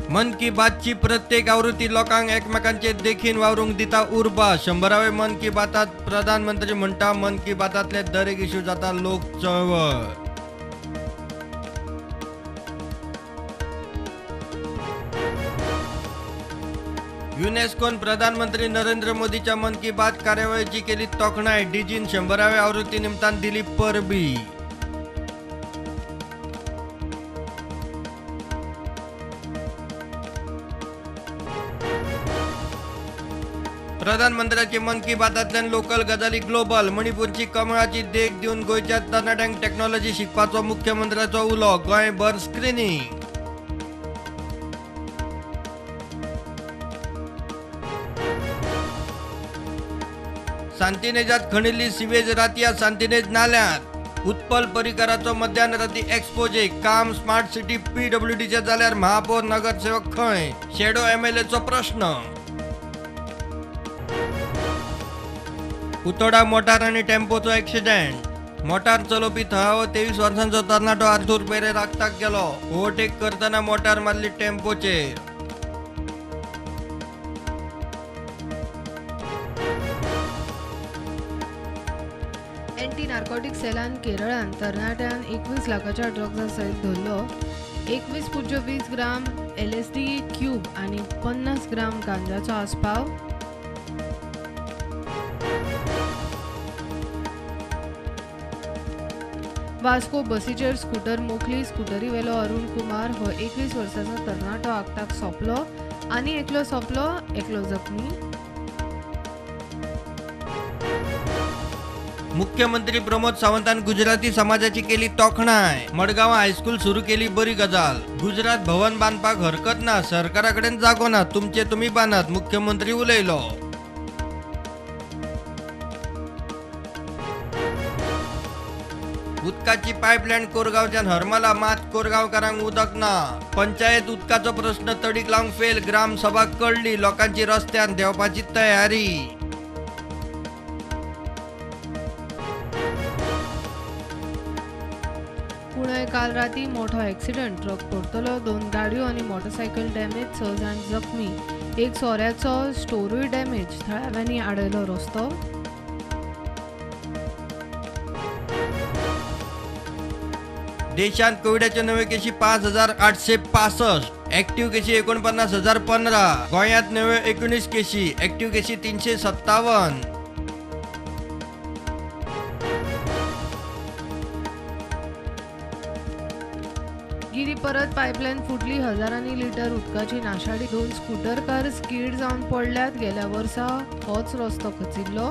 मन की बातची प्रत्येक आवृत्ती लोकांक एकमेकांचे देखीन वावरूंक दिता उर्बा. 100व्या मन की बातात प्रधानमंत्री म्हणटा, मन की बातांतले दरेक इश्यू जाता लोक चळवळ. युनेस्कोन प्रधानमंत्री नरेंद्र मोदीच्या मन की बात कार्यावळीची केली तोखणाय. डीजीन 100व्या आवृत्ती निमतान दिली परबी. प्रधानमंत्र्याची मन की बातांतल्यान लोकल गजाली ग्लोबल. मणिपूरची कमळाची देख दिवन गोंयच्या तरणाट्यांक टॅक्नॉलॉजी शिकपाचो मुख्यमंत्र्याचो उलो. गोंयभर स्क्रिनींग. सांतिनेजात खणिल्ली सिवेज रातया सांतिनेज नाल्यांत. उत्पल परिकराचो मध्यान राती एक्सपोजे. काम स्मार्ट सिटी पीडब्ल्यूडीचे जाल्यार महापौर नगरसेवक खंय? शेडो एमएलएचो प्रश्न. उतोडा मोटार आनी टेम्पोचो एक्सिडेंट. मोटार चलोवपी थळावो 23 वर्सांचो तरणाटो आर्थूर पेरेर रक्ताक गेलो. ओव्हरटेक करतना मोटार मारली टेम्पोचेर. एंटी नार्कोटिक सेलान केरळान तरणाट्यान 21 लाखाच्या ड्रग्सा सयत धरलो. 21.20 ग्राम LSD cube आनी 50 ग्राम गांजाचो आस्पाव. वास्को बसीचेर स्कूटर मोखली. स्कूटरीवेलो अरुण कुमार हो 21 वर्सांचो तरणाटो आगताक सोंपलो आनी एकलो सोंपलो, एकलो जखमी. मुख्यमंत्री प्रमोद सावंतान गुजराती समाजाची केली तोखणाय. मडगांव हायस्कूल सुरू केली बरी गजाल. गुजरात भवन बांदपाक हरकत ना, सरकारा कडेन जागो ना, तुमचे तुमी बांदात, मुख्यमंत्री उलयलो. उदकाची पायपलायन कोरगांवच्यान हरमला, मात कोरगांवकारांक उदक ना. पंचायत उदकाचो प्रश्न तडीक लावंक फेल. ग्रामसभा कळ्ळी, लोकांची रस्त्यार देंवपाची तयारी. पुणे काल राती मोठो एक्सिडंट. ट्रक परतलो, 2 गाडयो आनी मोटरसायकल डॅमेज, 6 जाण जखमी. एक सोऱ्याचो स्टोरूय डॅमेज. थळाव्यांनी आडयलो रस्तो. देशांत कोविडाच्यो नव्यो केशी 5865, ऍक्टिव्ह केशी 49,015. गोंयांत नव्यो 19 केशी, ऍक्टिव्ह केशी 357. गिरी परत पायपलायन फुटली. हजारांनी लिटर उदकाची नाशाडी. 2 स्कूटरकार स्कीड जावन पडल्यात. गेल्या वर्सा होच रस्तो खचिल्लो.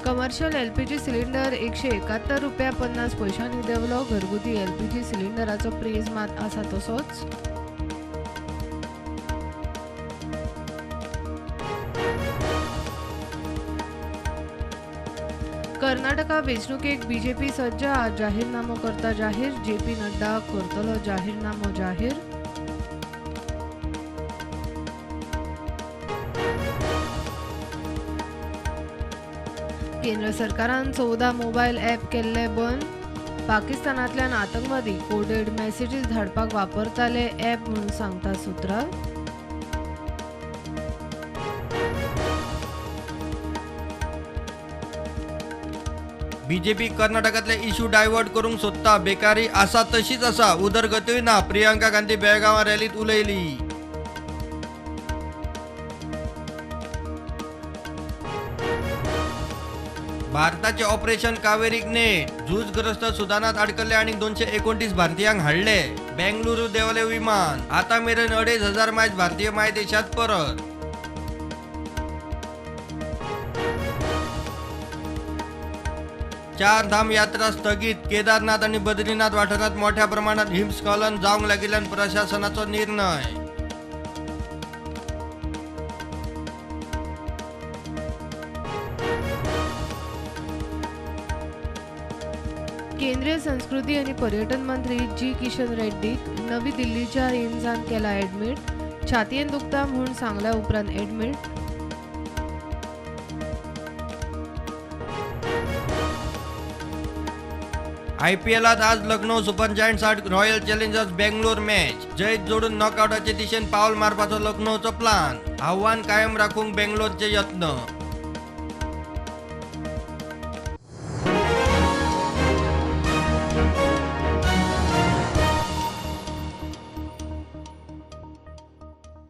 कमर्शियल एलपीजी सिलिंडर 171 रुपया 50 पयशांनी देंवलो. घरगुती एलपीजी सिलिंडराचो प्रेज मात आसा तसोच. कर्नाटका वेंचणुकेक बीजेपी सज्ज. आज जाहीरनामो करता जाहीर. जेपी नड्डा करतलो जाहीरनामो जाहीर. केंद्र सरकारान 14 मोबायल ॲप केल्ले बंद. पाकिस्तानांतल्यान आतंकवादी कोडेड मॅसेजीस धाडपाक वापरताले ॲप म्हणून सांगता सुत्रां. बीजेपी कर्नाटकांतले इश्यू डायवर्ट करूंक सोदता. बेकारी आसा तशीच आसा, उदरगतूय ना. प्रियंका गांधी बेळगांवां रॅलींत उलयली. भारताचे ऑपरेशन कावेरीक नेट. झूजग्रस्त सुदानात अडकल्ले आनी 229 भारतीयांक हाडले. बेंगळुरू देंवले विमान. आतां मेरेन 2500 मायज भारतीय मायदेशांत परत. चार धाम यात्रा स्थगीत. केदारनाथ आनी बद्रीनाथ वाठारांत मोठ्या प्रमाणात हिमस्खलन जावंक लागिल्ल्यान प्रशासनाचो निर्णय. केंद्रीय संस्कृती आणि पर्यटन मंत्री जी किशन रेड्डीक नवी दिल्लीच्या एम्सांत केला ॲडमिट. छातयेन दुखता म्हूण सांगल्या उपरांत ॲडमिट. आयपीएलात आज लखनौ सुपर जायंट्स आड रॉयल चॅलेंजर्स बेंगलोर मॅच. जैत जोडून नॉकआवटाचे दिशेन पावल मारपाचो लखनौचो प्लान. आव्हान कायम राखूंक बेंगलोरचे यत्न.